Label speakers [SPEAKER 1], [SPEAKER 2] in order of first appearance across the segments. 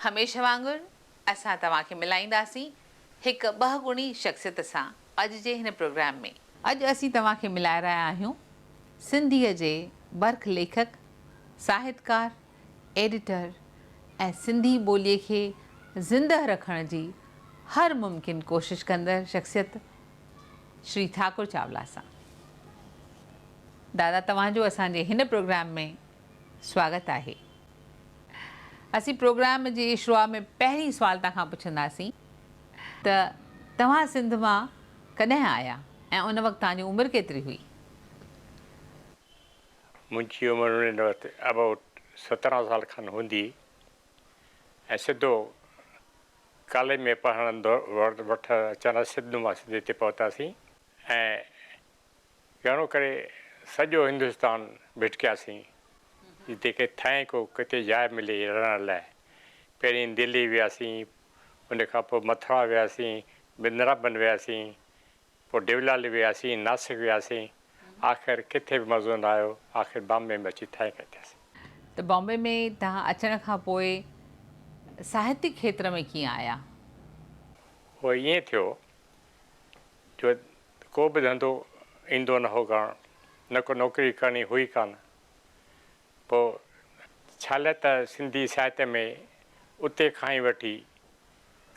[SPEAKER 1] هميشه وانگر اسان توهان کي ملائينداسين هڪ ٻهڳڻي شخصيت سان اڄ جي هن پروگرام ۾. اڄ اسين توهان کي ملائي رهيا آهيون سنڌيء جي برک ليکڪ، ساهتڪار، ايڊيٽر ۽ سنڌي ٻوليء کي زندهه رکڻ جي هر ممڪن ڪوشش ڪندڙ شخصيت شري ٺاڪر چاولا سان. دادا توهان جو اسان جي هن پروگرام ۾ سواگت آهي. اسين پروگرام جي شروعات ۾ پهرين سوال توهان کان پڇنداسين ته توهان سنڌ مان ڪڏهن آيا ۽ ان وقت توهان جي عمر ڪيتري هئي؟
[SPEAKER 2] منهنجي عمر ان وقت ابائوٽ 17 سال کن هوندي ۽ سڌو ڪاليج ۾ پڙهڻ وٺ اچڻ سنڌ مان سنڌ هتي پهتاسين ۽ گهڻو ڪري سڄو هندستان ڀٽڪياسين، جتي ڪي ٿئين ڪو ڪٿي جاء ملي رهڻ لاء. پهرين دلي وياسين، ان کان پوء مٿرا وياسين، بندرابن وياسين، پوء ديولالي وياسين، ناسڪ وياسين، آخر ڪٿي به مزو نه آيو، آخر بامبي ۾ اچي ٿئين ڪا ٿياسين.
[SPEAKER 1] ته بامبي ۾ توهان اچڻ کان پوء ساهتيڪ کيتر ۾ ڪيئن آيا؟
[SPEAKER 2] اهو ائين ٿيو جو ڪو به ڌنڌو ايندو نه هو ڪرڻ، نه ڪو نوڪري ڪرڻي هئي ڪانه. پوء ڇالاء ته سنڌي ساهتيه ۾ اتي کان ئي وٺي،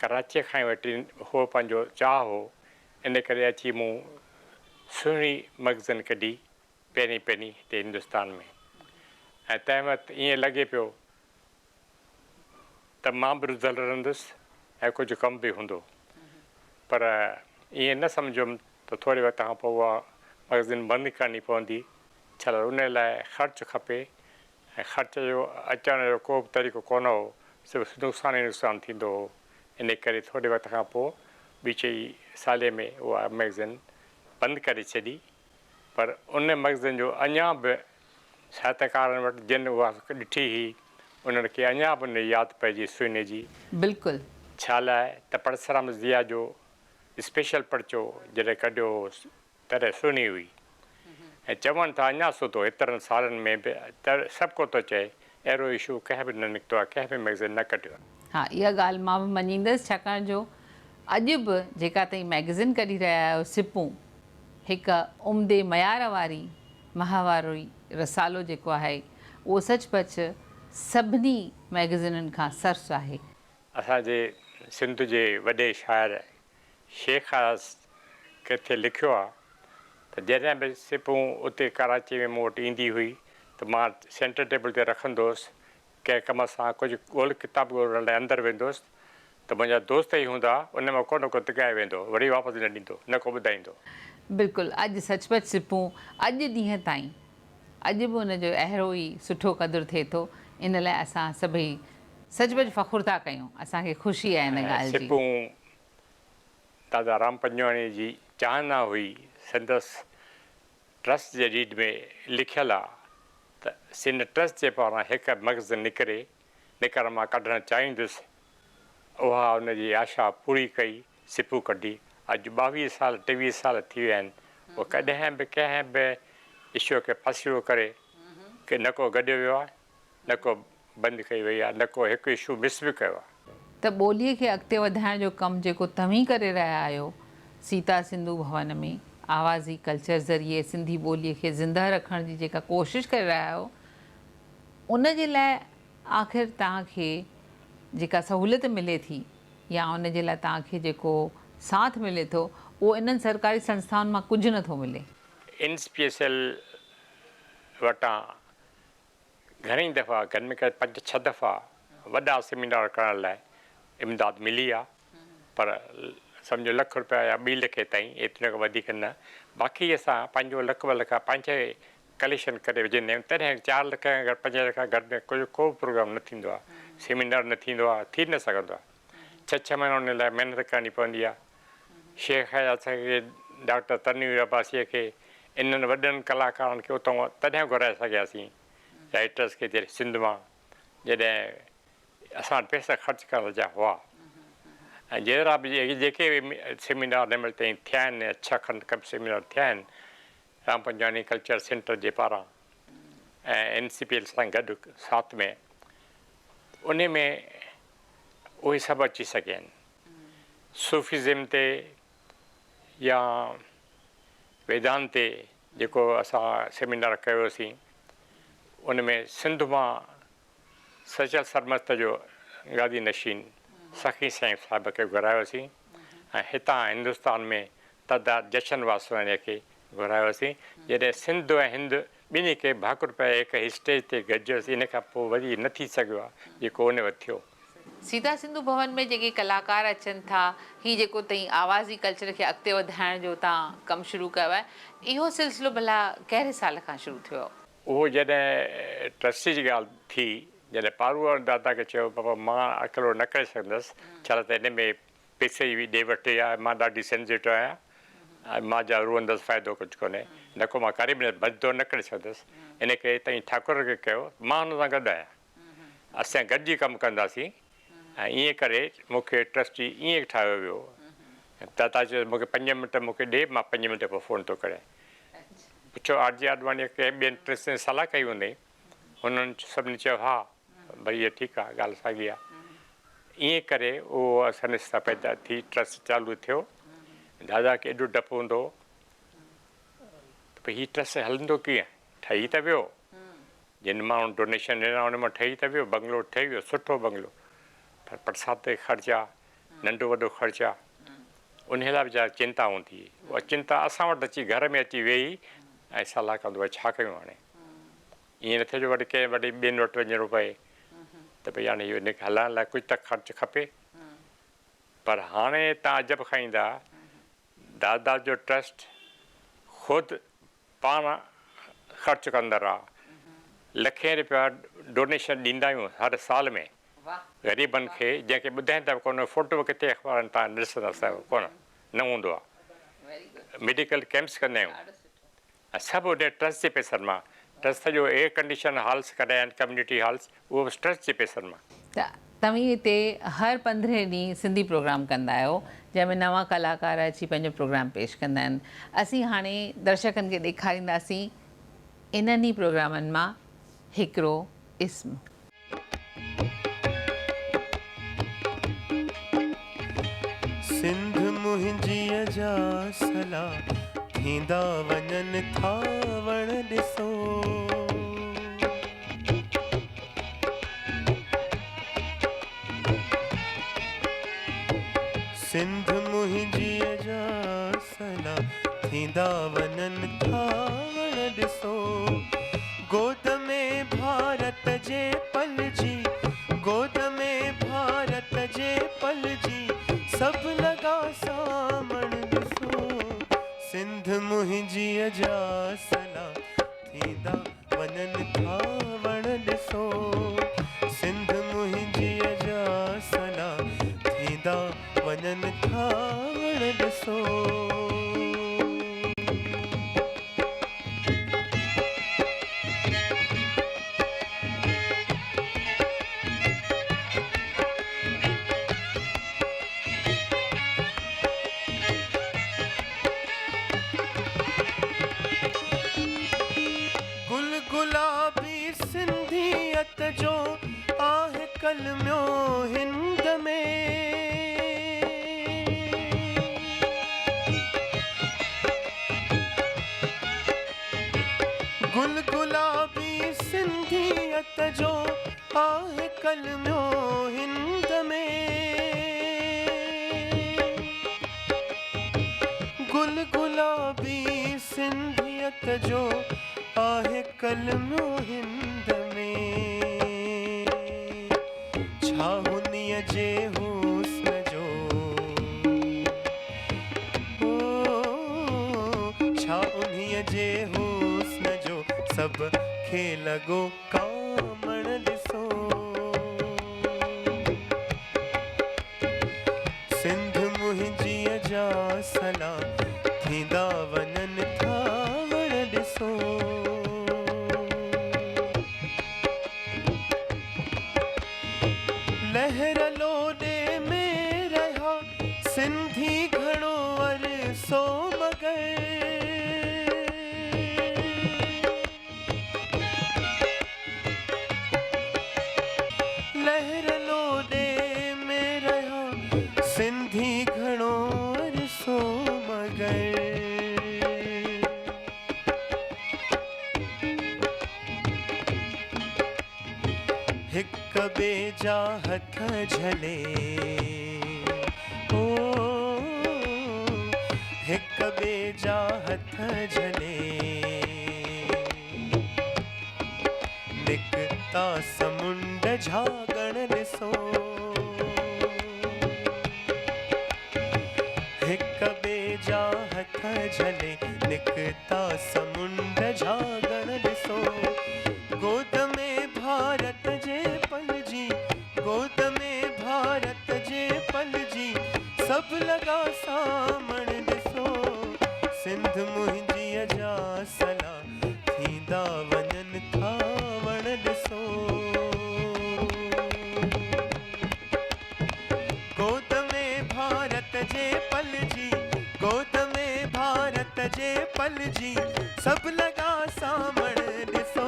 [SPEAKER 2] ڪراچيء کان ئي وٺي هو پنهنجو چاهه هو، ان ڪري اچي مون سهڻي مخزن ڪڍي پهرين پهرين هتي هندستان ۾ ۽ تنهن وقت ائين لڳي پيو ته مان به رڌل رهندس ۽ ڪجهه ڪم به هوندو. پر ائين نه سمجهيم ته ٿوري وقت کان پوء اها مئگزين بند ڪرڻي پوندي، ڇالاء ان لاء خرچ کپي ۽ خرچ جو اچڻ جو ڪو به طريقو ڪونه هو، صرف نقصان ئي نقصان ٿيندو هو. ان ڪري ٿوري وقت کان پوء ٻي چئي سالي ۾ اها مئگزين بند ڪري ڇڏي. پر ان مئگزين جو اڃا به ساهتڪارن وٽ جن اها ڏٺي هئي، انهن کي اڃا به ان جي ياد پئجي سهڻي جي.
[SPEAKER 1] بلڪل.
[SPEAKER 2] ڇا لاء ته پرسرام ضياء جو اسپيشل پرچو جڏهن ڪڍيو هو تڏهن سهڻي هئي ۽ چون ٿا اڃا سوڌو ايترن سالن ۾ به ته سڀ ڪو ٿو چئي اهڙو اشو ڪنهن به نه نڪتو آهي، ڪنهن به مئگزين نه ڪڍيو آهي.
[SPEAKER 1] ها اها ڳالهه مان به مڃيندس ڇاڪاڻ جو اڄ به جيڪا تئين مئگزين ڪڍي رهيا آهيو سپون هڪ عمدي معيار واري ماهواري رسالو جيڪو آهي اهو سچ پچ سڀني مئگزينن کان سرس آهي.
[SPEAKER 2] اسان جي سنڌ جي وڏي شاعر شيخ اياز ڪٿي لکيو آ ته جڏهن به سپون اتي ڪراچي ۾ مون وٽ ايندي هئي ته مان سينٽر ٽيبل تي رکندو هوس ڪنهن ڪم سان ڪجهه ڳولهه ڪتاب ڳولڻ لاء اندر ويندو هوس ته منهنجا دوست ئي هوندا ان مان ڪو نه ڪو تڳائي ويندو هو وري واپس نه ڏيندو نه ڪو ٻڌائيندو.
[SPEAKER 1] بلڪل اڄ سچ پچ سپون اڄ ڏينهن تائين اڄ به ان جو اهڙو ئي سٺو قدر ٿئي ٿو ان لاء اسان سڀئي سچ پچ فخر ٿا ڪيون اسان کي خوشي آهي ان ڳالهه جي.
[SPEAKER 2] سپون دادا رام پنجواڻي جي چاهنا هئي سندس ٽرسٽ جي ڊيڊ ۾ لکيل آ ته سن ٽرسٽ جي پاران هڪ مخزن نڪري نڪر مان ڪڍڻ چاهيندس. اها ان جي آشا پوري ڪئي، سپو ڪڍي. اڄ 22 سال 23 سال ٿي ويا آهن، اهو ڪڏهن به ڪنهن به اشو کي پاسيرو ڪري نه ڪو گڏيو ويو آهي، نه ڪو بند ڪئي وئي آهي، نه ڪو هڪ اشو مس به ڪيو آهي.
[SPEAKER 1] ته ٻوليء کي اڳتي وڌائڻ جو ڪم جيڪو توهين ڪري رهيا آهيو، سيتا سنڌو ڀون ۾ آوازي ڪلچر ذريعي سنڌي ٻوليء کي زندهه رکڻ جي جيڪا ڪوشش ڪري رهيا آهيو، ان جي لاء آخر توهان کي جيڪا سهوليت ملي ٿي يا ان جي لاء توهان کي جيڪو ساٿ ملي ٿو، اهو انهن سرڪاري سنسٿائن مان ڪجهه نه ٿو ملي.
[SPEAKER 2] اين سي پي ايس ايل وٽان گهڻي دفعا گهٽ ۾ گهٽ پنج ڇهه دفعا وڏا سيمينار ڪرڻ لاء امداد ملي آ پر سمجهو لک روپيا يا ٻي لکي تائين ايتري کان وڌيڪ نه باقي اسان پنهنجو لک ٻه لک پنهنجي ڪليڪشن ڪري وجهندا آهيون تڏهن 4 لک کان گهٽ 5 لک کان گهٽ ۾ ڪجهه ڪو به پروگرام نه ٿيندو آ سيمينار نه ٿيندو آ ٿي نه سگهندو آ ڇهه ڇهه مهينا ان لاء محنت ڪرڻي پوندي آ شيخ اياز کي، ڊاڪٽر تنوير عباسيء کي، انهن وڏن ڪلاڪارن کي اتان تڏهن گهرائي سگهياسين، رائيٽرس کي جڏهن سنڌ مان جڏهن اسان وٽ پئسا خرچ ڪرڻ جا هئا ۽ جيترا به جيڪي به سيمينار هن مهل تائين ٿيا آهن يا ڇهه کن ڪم سيمينار ٿيا آهن رام پنجواڻي ڪلچر سينٽر جي پاران ۽ اين سي پي ايل سان گڏ ساٿ ۾ انهي ۾ اهي سڀ اچي سگهيا آهن. صوفيزم تي يا ويدانت تي جيڪو اسان سيمينار ڪيوسين ان ۾ سنڌ مان سچل سرمست جو گادي نشين سخي سائين صاحب کي گهرايوسين ۽ هتان هندستان ۾ دادا جشن واسواڻيء کي گهرايوسين. جڏهن سنڌ ۽ هند ٻنهي کي ڀاڪر پائي هڪ اسٽيج تي گڏجيوسين ان کان پوء وري نه ٿي سگهيو آهي جيڪو ان وقت ٿيو.
[SPEAKER 1] سيتا سنڌو ڀون ۾ جيڪي ڪلاڪار اچن ٿا، هي جيڪو تئين آوازي ڪلچر کي اڳتي وڌائڻ جو تان ڪم شروع ڪيو آهي، اهو سلسلو ڀلا ڪهڙي سال کان شروع ٿيو؟
[SPEAKER 2] اهو جڏهن ٽرسٽي جي ڳالهه ٿي، جڏهن پارو دادا کي چيو بابا مان اڪيلو نه ڪري سگهندس، ڇالاء ته هن ۾ پئسي جي به ڏي وٺ آهي، مان ڏاڍي سينسيٽو آهيان ۽ مان جا روئندس فائدو ڪجهه ڪونهي، نه ڪو مان ڪري به نه بد نه ڪري سگهندس، ان ڪري تئين ٺاڪر کي ڪيو، مان هن سان گڏ آهيان، اسين گڏجي ڪم ڪنداسين ۽ ائين ڪري مون کي ٽرسٽي ائين ٺاهيو ويو. دادا چيس مون کي پنج منٽ مون کي ڏي، مان پنج منٽ پوء فون ٿو ڪريان. پڇيو آر جي آڏواڻيء ڪنهن ٻين ٽرسٽين صلاح ڪئي هوندئي؟ هنن سڀني چيو ها ڀئي اهو ٺيڪ آهي، ڳالهه ساڳي آهي. ائين ڪري اهو سنسٿا پيدا ٿي، ٽرسٽ چالو ٿيو. دادا کي ايڏو ڊپ هوندو هو ته ڀئي هي ٽرسٽ هلندو ڪيئن؟ ٺهي ته ويو، جن ماڻهن ڊونيشن ڏنا ان مان ٺهي ته ويو، بنگلو ٺهي ويو، سٺو بنگلو، پر پرساد تي خرچ آ، ننڍو وڏو خرچ آ، انهيء لاء ويچاري چنتا هوندي هئي. اها چنتا اسان وٽ اچي گهر ۾ اچي ويهي ۽ صلاح ڪندو هو ڇا ڪيون هاڻي؟ ائين نه ٿئي جو وري ڪنهن وري ٻين وٽ وڃڻو پئي ته ڀئي هاڻي اهو ان کي هلائڻ لاء ڪجهه ته خرچ کپي. پر هاڻي تان عجب کائيندا، دادا جو ٽرسٽ خود پاڻ خرچ ڪندڙ آ. لکين رپيا ڊونيشن ڏيندا آهيون هر سال ۾ غريبن کي جنهن کي ٻڌائيندا به ڪونه فوٽو به ڪٿي اخبارن تان ڏسندا ڪونه نه هوندو آ. ميڊيڪل ڪيمپس ڪندا آهيون ۽ سڀ ان ٽرسٽ جي پئسن مان. ٽرسٽ جو ايئر ڪنڊيشن هالس ڪڍايا آهن ڪميونٽي هالس اهو به ٽرسٽ جي پئسن مان.
[SPEAKER 1] ته توهين هتي هر پندرهين ڏينهن سنڌي پروگرام ڪندا آهيو جنهن ۾ نوان ڪلاڪار اچي پنهنجو پروگرام پيش ڪندا آهن. اسين هاڻي درشڪن کي ڏيکارينداسين انهن ئي پروگرامن مان هڪڙو اسم.
[SPEAKER 3] سنڌ منهنجيء جا سلا ٿيندا وڃن ٿا وڻ ڏسو. سنڌ منهنجيء جا سلا ٿيندا وڃن ٿا وڻ ڏسو. گود ۾ ڀارت جي پلجي، گود ۾ ڀارت جي پلجي، سڀ لڳا سامڻ ڏسو. سنڌ منهنجيء جا سلا ٿيندا وڃن ٿا وڻ ڏسو. سنڌ منهنجيء جا سلا ٿيندا وڃن ٿا وڻ ڏسو. گل گلابي سنڌيت جو آهه ڪلميو هند ۾. گل گلابي سنڌيت جو آهه ڪلميو هند ۾. گل گلابي سنڌيت جو آهه ڪلميو هند ۾. ڇا هنيء جي حسن جو او ڇا انهيء جي حسن جو سڀ کي لڳو ڪامڻ ڏسو. سنڌ منهنجيء جا سلا ٿيندا وڃن ٿا وڻ ڏسو. لهر لوڏي ۾ رهيا سنڌي گهڻو عرصو مگر. هڪ ٻئي جا هٿ جهلي او هڪ ٻئي جا هٿ جهلي نڪتا سمنڊ جهاڳڻ ڏسو هڪ ٻئي جا هٿ جهلي نڪتا سمنڊ جهاڳڻ ڏسو گود ۾ ڀارت جي پلجي گود ۾ ڀارت جي پلجي سڀ لڳا سامڻ ڏسو سنڌ منهنجيء جا سلا ٿيندا وڃن ٿا وڻ ڏسو گود ۾ ڀارت جي پلجي گود ۾ ڀارت جي پلجي سڀ لڳا سامڻ ڏسو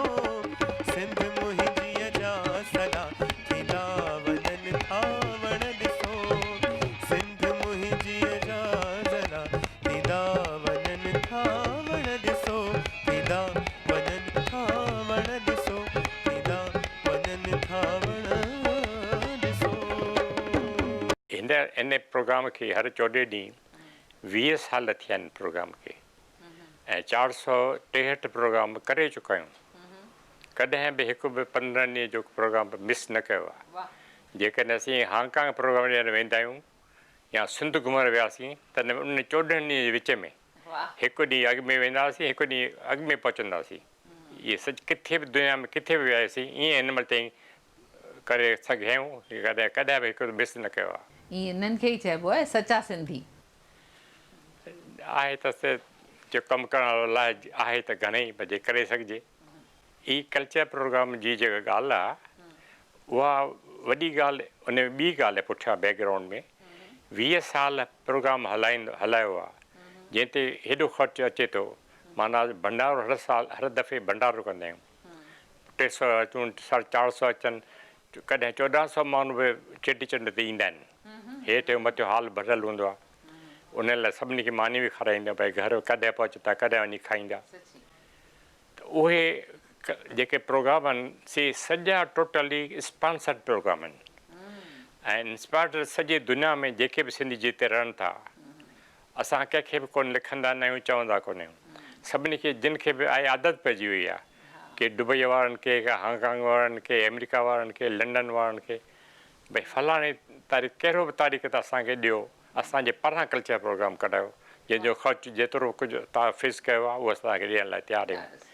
[SPEAKER 3] سنڌ منهنجيء جا سلا ٿيندا وڃن ٿا وڻ ڏسو سنڌ منهنجيء جا سلا ٿيندا وڃن ٿا وڻ ڏسو ٿيندا وڃن ٿا وڻ ڏسو ٿيندا وڃن ٿا وڻ ڏسو.
[SPEAKER 2] هن ان پروگرام کي هر چوڏهين ڏينهن 20 سال ٿيا آهن پروگرام کي ۽ 463 پروگرام ڪري چڪا آهيون ڪڏهن به هڪ به 15 ڏينهن جو پروگرام به مس نه ڪيو آهي جيڪڏهن اسين هانگ ڪانگ پروگرام ڏيڻ ويندا آهيون يا سنڌ گهمڻ وياسين ته ان 14 ڏينهن جي وچ ۾ هڪ ڏينهن اڳ ۾ وينداسين هڪ ڏينهن اڳ ۾ پهچنداسين اهي سچ ڪٿي به دنيا ۾ ڪٿي به وياسين ائين هن مهل تائين ڪري سگهيا آهيون ڪڏهن ڪڏهن به هڪ مس نه ڪيو آهي.
[SPEAKER 1] ائين انهن کي ئي چئبو آهي سچا سنڌي.
[SPEAKER 2] آهي ته سي جو ڪم ڪرڻ وارو لاء آهي ته گهڻئي پر جي ڪري سگهجي. هي ڪلچر پروگرام جي جيڪا ڳالهه آهي اها وڏي ڳالهه ان ۾ ٻي ڳالهه آهي پٺيان بيڪ گرائونڊ ۾ 20 سال پروگرام هلائيندو هلايو آهي جنهن تي هيڏو خرچ اچي ٿو معنيٰ ڀنڊارو هر سال هر دفعي ڀنڊارو ڪندا آهيون 300 اچون ساڍي چار سو اچن ڪڏهن 1400 ماڻهو به چيٽي چنڊ تي ايندا آهن هيٺ مٿيون هال ڀريل هوندو آهي انهن لاء سڀني کي ماني به کارائيندا ڀئي گهر ڪڏهن پهچندا ڪڏهن وڃي کائيندا ته اهي جيڪي پروگرام آهن سي سڄا ٽوٽلي اسپانسرڊ پروگرام آهن ۽ اسپانسرڊ سڄي دنيا ۾ جيڪي به سنڌي جتي رهن ٿا اسان ڪنهن کي به ڪونه لکندا نه آهيون چوندا ڪونه آهيون سڀني کي جن کي به آهي عادت پئجي وئي آهي ڪي دبئي وارن کي ڪي هانگ ڪانگ وارن کي آمريڪا وارن کي لنڊن وارن کي ڀئي فلاڻي تاريخ ڪهڙو به تاريخ ته اسان کي ڏيو اسان جي پران ڪلچر پروگرام ڪڍايو جنهن جو خرچ جيترو ڪجهه توهان فيس ڪيو آهي اهو اسان توهان کي ڏيڻ لاء تيار آهيون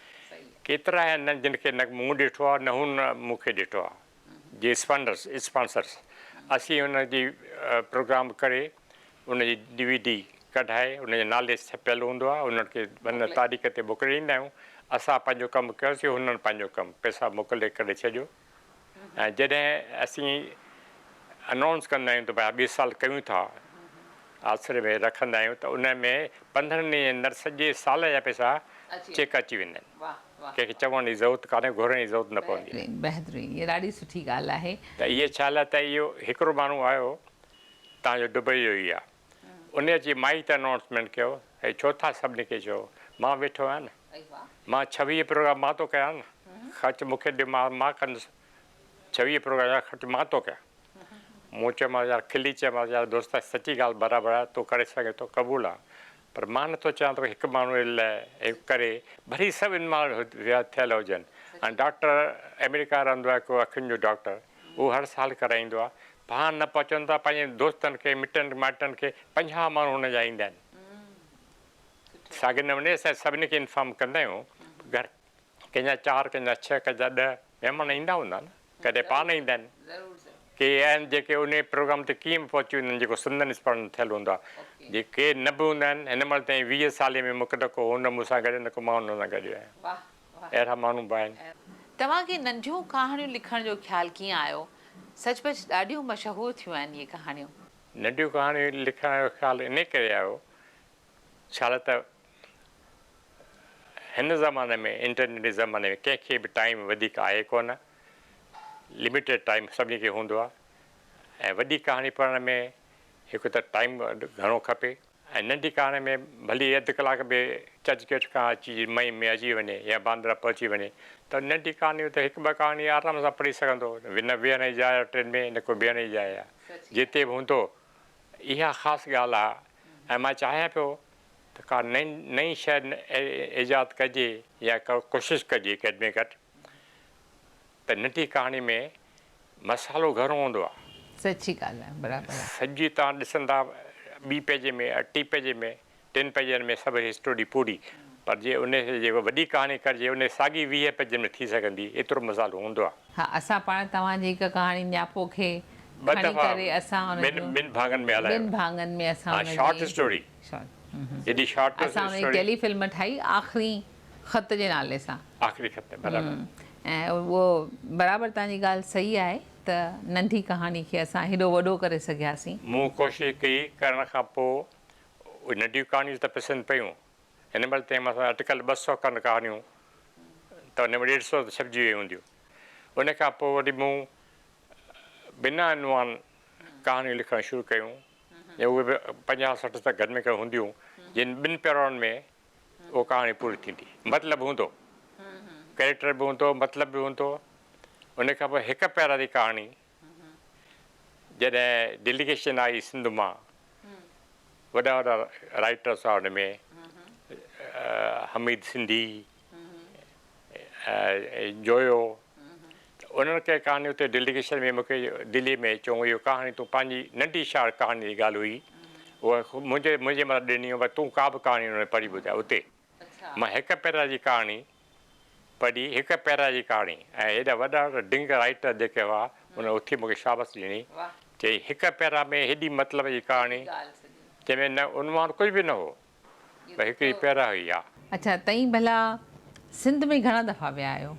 [SPEAKER 2] ڪيترا آهن جن کي نه مون ڏٺو آهي نه هن مون کي ڏٺو آهي جي اسپانڊرس اسپانسرس اسين ان جي پروگرام ڪري ان جي ڊي وي ڊي ڪڍائي ان جي نالي ڇپيل هوندو آهي انهن کي ان تاريخ تي موڪلي ڏيندا آهيون اسان پنهنجو ڪم ڪيوسين هنن پنهنجو ڪم پئسا موڪلي ڪري ڇڏيو ۽ جڏهن اسين انائونس ڪندا آهيون ته ڀائي ٻئي سال ڪيون ٿا آسري ۾ رکندا آهيون ته ان ۾ 15 ڏينهن جي اندر سڄي سال جا پئسا چيڪ اچي ويندا آهن ڪنهن کي چوڻ جي ضرورت ڪانهي گهرڻ جي ضرورت نه پوندي آهي.
[SPEAKER 1] بهترين هي ڏاڍي سٺي ڳالهه آهي.
[SPEAKER 2] ته اهي ڇا لاء ته اهو هڪڙو ماڻهو آيو تان جو دبئي جو ئي آ ان اچي مائي ته انائونسمينٽ ڪيو هي ڇو ٿا سڀني کي چئو مان ويٺو آهيان نه مان 26 پروگرام مان ٿو ڪيان نه خرچ مون کي ڏي مان مان ڪندس 26 پروگرام جا خرچ مان ٿو ڪيان مون چيومانس يار کلي چيومانس يار دوست سچي ڳالهه برابر آهي تون ڪري سگهين ٿو قبول آ پر مان نٿو چاهيان ته هڪ ماڻهو لاء ڪري ڀلي سڀ انوالو ٿيل هجن ۽ ڊاڪٽر آمريڪا رهندو آهي ڪو اکين جو ڊاڪٽر اهو هر سال ڪرائيندو آهي پاڻ نه پهچن ٿا پنهنجي دوستن کي مٽن مائٽن کي 50 ماڻهو هن جا ايندا آهن ساڳي نموني اسان سڀني کي انفارم ڪندا آهيون گهر ڪنهن جا 4 ڪنهن جا 6 ڪنهن جا 10 مهمان ايندا هوندا نه ڪڏهن پاڻ ايندا آهن ڪي آهن جيڪي ان پروگرام تي ڪيئن به پهچي ويندا آهن جيڪو سندن اسپانسر ٿيل هوندو آهي جي ڪي نه به هوندا آهن هن مهل تائين 20 سالي ۾ مون کي نه ڪو هن مون سان گڏ نه ڪو مان هن سان گڏ آهيان اهڙا ماڻهو به آهن.
[SPEAKER 1] توهان کي ننڍيون ڪهاڻيون لکڻ جو خيال ڪيئن آيو؟ سچ پچ ڏاڍيون مشهور ٿيون آهن اهي ڪهاڻيون.
[SPEAKER 2] ننڍيون ڪهاڻيون لکڻ جو خيال انهي ڪري آيو ڇالاء ته هن زماني ۾ انٽرنيٽ جي زماني ۾ ڪنهن کي به ٽائيم وڌيڪ آهي ڪونه لميٽيڊ ٽائيم سڀني کي هوندو آهي ۽ وڏي ڪهاڻي پڙهڻ ۾ هڪ ته ٽائيم گهڻو کپي. ۽ ننڍي ڪهاڻي ۾ ڀلي اڌ ڪلاڪ به چرچ گيٽ کان اچي مئي ۾ اچي وڃي يا باندرا پهچي وڃي ته ننڍي ڪهاڻي ته هڪ ٻه ڪهاڻي آرام سان پڙهي سگهندو. نه ويهڻ جي جاء آهي ٽرين ۾ نه ڪو بيهڻ جي جاء آهي. جتي به هوندو اها خاص ڳالهه آهي ۽ مان چاهيان پيو ته ڪا نئين نئين شيء ايجاد ڪجي يا ڪا ڪوشش ڪجي گهٽ ۾ گهٽ ته ننڍي ڪهاڻي ۾ مصالحو گهڻو هوندو آهي.
[SPEAKER 1] سچي ڳالهه آهي برابر آهي.
[SPEAKER 2] سڄي توهان ڏسندا ٻي پيج ۾ ٽي پيج ۾ ٽن پيجن ۾ سڀ اسٽوري پوري پر جي ان کي جي وڏي ڪهاڻي ڪرجي ان ساڳي 20 پيجن ۾ ٿي سگهندي ايترو مصالحو هوندو آهي.
[SPEAKER 1] ها اسان پاڻ توهان جي هڪ ڪهاڻي نياپو کي
[SPEAKER 2] ٻه
[SPEAKER 1] کڻي
[SPEAKER 2] دفعا
[SPEAKER 1] ڪري اسان ان
[SPEAKER 2] ٻن
[SPEAKER 1] جو
[SPEAKER 2] ٻن ڀاڱن ۾ هلايو
[SPEAKER 1] ٻن ڀاڱن ۾ اسان
[SPEAKER 2] ها
[SPEAKER 1] ان
[SPEAKER 2] شارٽ
[SPEAKER 1] جي
[SPEAKER 2] اسٽوري
[SPEAKER 1] شارٽ
[SPEAKER 2] ايڏي شارٽ
[SPEAKER 1] اسان ان جي
[SPEAKER 2] اسٽوري
[SPEAKER 1] ٽيلي فلم ٺاهي آخري خط جي نالي سان.
[SPEAKER 2] آخري خط برابر.
[SPEAKER 1] ۽ اهو برابر توهان جي ڳالهه صحيح آهي ته ننڍي ڪهاڻي کي اسان هيڏو وڏو ڪري سگهياسين.
[SPEAKER 2] مون ڪوشش ڪئي ڪرڻ کان پوء اهي ننڍيون ڪهاڻيون ته پسند پيون. هن مهل تائين مان اٽڪل 200 کن ڪهاڻيون ته ان ۾ 150 ته ڇپجي ويون هونديون. ان کان پوء وري مون بنا عنوان ڪهاڻيون لکڻ شروع ڪيون ۽ اهي به 50 60 ته گهٽ ۾ گهٽ هونديون جن ٻن پيرائن ۾ اها ڪهاڻي پوري ٿيندي. مطلب هوندو، ڪريڪٽر به هوندو، مطلب به هوندو. ان کان پوء هڪ پيرا جي ڪهاڻي جڏهن ڊيليگيشن آئي سنڌ مان، وڏا وڏا رائيٽرس هئا ان ۾ حميد سنڌي، جويو، ته انهن کي ڪهاڻي اتي ڊيليگيشن ۾ مون کي دلي ۾ چيائون اهو ڪهاڻي تون پنهنجي ننڍي شارٽ ڪهاڻي جي ڳالهه هئي اها منهنجي منهنجي مٿان ڏني هئي تون ڪا به ڪهاڻي ان ۾ پڙهي ٻڌاء اتي مان هڪ پيرا جي ڪهاڻي پڙهي هڪ پيرا جي ڪهاڻي ۽ هيڏا وڏا وڏا ڊنگ رائيٽر جيڪي هئا انهن اٿي مون کي شابس ڏني چئي هڪ پيرا ۾ هيڏي مطلب جي ڪهاڻي جنهن ۾ نه عنوان ڪجهه به نه هو پر هڪڙي پيرا هئي ها.
[SPEAKER 1] اڇا تئين ڀلا سنڌ ۾ گهڻا دفعا ويا آهيو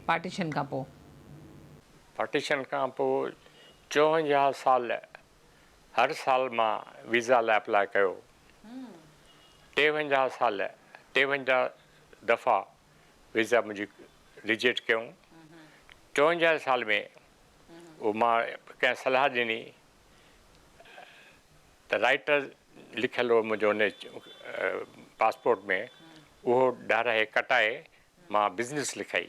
[SPEAKER 1] پارٽيشن کان پوء؟
[SPEAKER 2] پارٽيشن کان پوء 54 سال هر سال مان ويزا لاء اپلاء ڪيو. 53 سال 53 دفعا ويزا منهنجي ريجيڪٽ ڪيائون. 54 سال ۾ اهو مان ڪنهن صلاح ڏني ته رائيٽر لکيل هو منهنجو ان پاسپورٽ ۾ اهو ڊاهرائي ڪٽائي مان بزنس لکائي.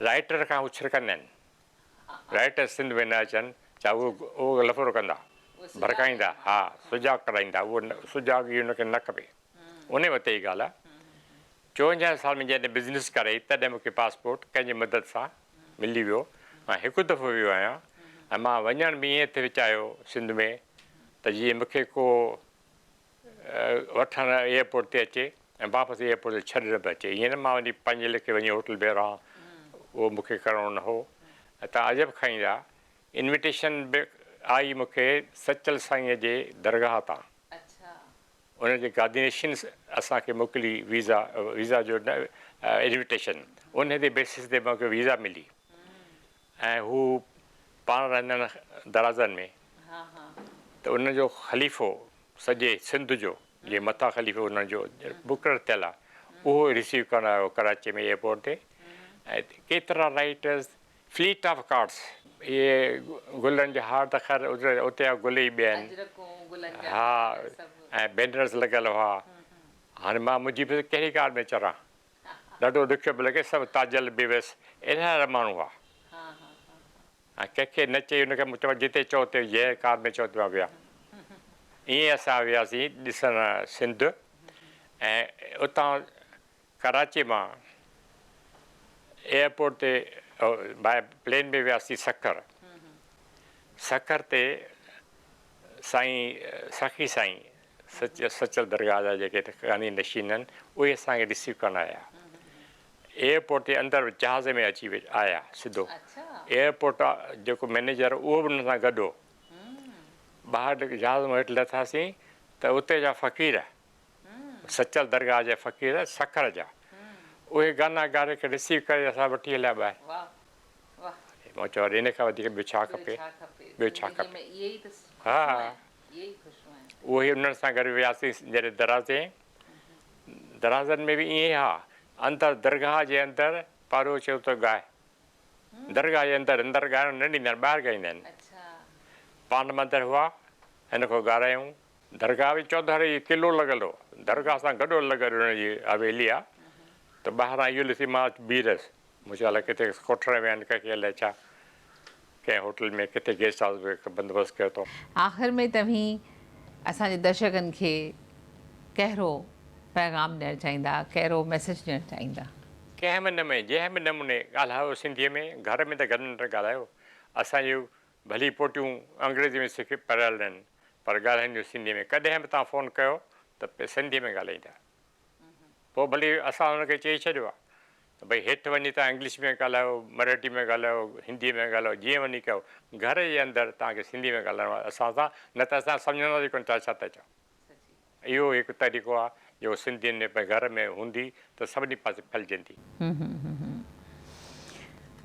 [SPEAKER 2] رائيٽر کان هو ڇرڪندا آهن. رائيٽر سنڌ ۾ نه اچن ڇا اهو اهو لفڙو ڪندا ڀڙڪائيندا ها سجاڳ ڪرائيندا اهو سجاڳي ان کي نه کپي انهي وقت جي ڳالهه آهي. 54 سال ۾ جڏهن بزنس ڪرائي تڏهن مون کي پاسپورٽ ڪنهن جي مدد سان ملي ويو ۽ هڪ دفعو ويو آهيان ۽ مان وڃڻ به ائين ٿي چاهيو سنڌ ۾ ته جيئن مون کي ڪو وٺڻ ايئرپورٽ تي اچي ۽ واپس ايئرپورٽ تي ڇڏڻ به اچي ائين نه مان وڃي پنهنجي ليکي وڃي هوٽل ۾ رهان اهو مون کي ڪرڻو نه هو ۽ توهان عجب کائيندا انويٽيشن به آئي مون کي سچل سائينء جي درگاهه تان. ان جي گادي نشين اسان کي موڪلي ويزا ويزا جو نه انويٽيشن ان جي بيسس تي مونکي ويزا ملي ۽ هو پاڻ رهندڙ درازن ۾ ته ان جو خليفو سڄي سنڌ جو جي مٿان خليفو انهن جو مقرر ٿيل آهي اهو رسيو ڪرڻ آيو ڪراچي ۾ ايئرپورٽ تي ۽ ڪيترا رائيٽرز فليٽ آف ڪارڊس، اهي گلن جا هار ته خير اتي جا گل ئي ٻيا آهن. ها ۽ بينرز لڳل هئا. هاڻي مان منهنجي به ڪهڙي ڪار ۾ چڙهان. ڏاڍو ڏکيو پيو لڳي. سڀ تاجل بيوس اهڙا اهڙا ماڻهو هئا. ۽ ڪنهن کي نه چئي ان کي مون چيو جتي چئو اتي جنهن ڪار ۾ چئو اتي مان ويهان. ائين اسان وياسين ڏسڻ سنڌ ۽ اتان ڪراچي مان ايئرپورٽ تي باء پلين ۾ وياسين سکر. سکر تي سائين سخي سائين سچل درگاهه جا جيڪي گانڌي نشين آهن اهي اسان کي رسيو ڪرڻ آيا. ايئرپورٽ تي اندر جهاز ۾ اچي آيا سڌو. ايئرپورٽ جيڪو مئنيجر اهو به انهن سان گڏ هو. ٻاهر جهاز مان هيٺ لٿاسين ته اتي جا فقير سچل درگاهه جا فقير سکر جا اهي گانا ڳاري کي رسيو ڪري اسان وٺي هليا ٻاهر. مون چيو ان کان وڌيڪ ٻيو ڇا کپي ٻيو ڇا کپي. ها اهي انهن سان گڏ وياسين جڏهن درازي درازن ۾ به ائين ها اندر درگاهه جي اندر پارو چيو ته ڳاء درگاهه جي اندر اندر ڳائڻ نه ڏيندا آهن ٻاهر ڳائيندا آهن پاڻ مندر هئا هن کان ڳارايائون. درگاهه جي چوڌاري قلعو لڳل هو. درگاهه سان گڏو لڳل ان جي حويلي آ ته ٻاهران اهو ڏسي مان بيهي رهيس. مون چيو الائي ڪٿي ڪوٺڻ ويا آهن ڪنهن کي الائي ڇا ڪنهن هوٽل ۾ ڪٿي گيسٽ هائوس به بندوبست ڪيو اٿئون.
[SPEAKER 1] آخر ۾ توهين اسان جي درشڪن کي ڪهڙو پيغام ڏيڻ چاهيندا، ڪهڙو ميسيج ڏيڻ چاهيندا؟
[SPEAKER 2] ڪنهن به نموني جنهن به نموني ڳالهايو سنڌيء ۾ گهر ۾ ته گهٽ ۾ گهٽ ڳالهايو. اسان جون ڀلي پوٽيون انگريزي ۾ سکي پڙهيل آهن پر ڳالهائينديون سنڌيء ۾. ڪڏهن به توهان فون ڪيو ته سنڌيء ۾ ڳالهائيندا. پوء ڀلي اسان هن کي چئي ڇڏيو آهي ته ڀئي هيٺ وڃي توهان انگلش ۾ ڳالهايو، مرهٽي ۾ ڳالهايو، هنديء ۾ ڳالهايو، جيئن وڃي ڪيو، گهر جي اندر توهان کي سنڌيء ۾ ڳالهائڻو آهي اسان سان، نه ته اسان سمجهنداسين ڪونه توهان ڇا ٿا چئو. اهو هڪ طريقو آهي جيڪو سنڌين ۾ پنهنجي گهر ۾ هوندي ته سڀني پاسي ڦهلجندي.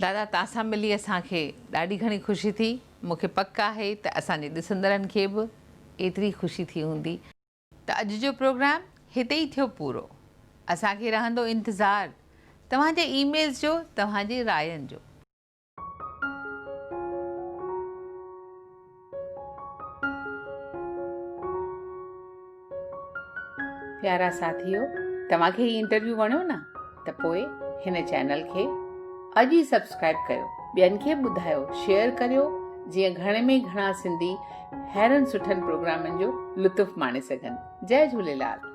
[SPEAKER 1] دادا توهان سان ملي اسان کي ڏاڍي گهڻي خوشي ٿي. مون کي پڪ آهي ته اسان جي ڏسندڙن کي به ايتري خوشي ٿي هوندي. ته اڄ جو پروگرام هتي ئي ٿيو پورو. اسان کي رهندو انتظار توهان جي اي ميلز جو توهان جي راين جو. پيارا ساٿيو توهان کي هي انٽرويو وڻيو نه ته پوء هن چينل کي اڄ ئي سبسڪرائب ڪيو ٻين کي به ٻڌايو شيئر ڪريو جيئن گهڻي ۾ گهڻا سنڌي ههڙن سٺن پروگرامن جو لطف ماڻي سگهن جئي جهوليلال.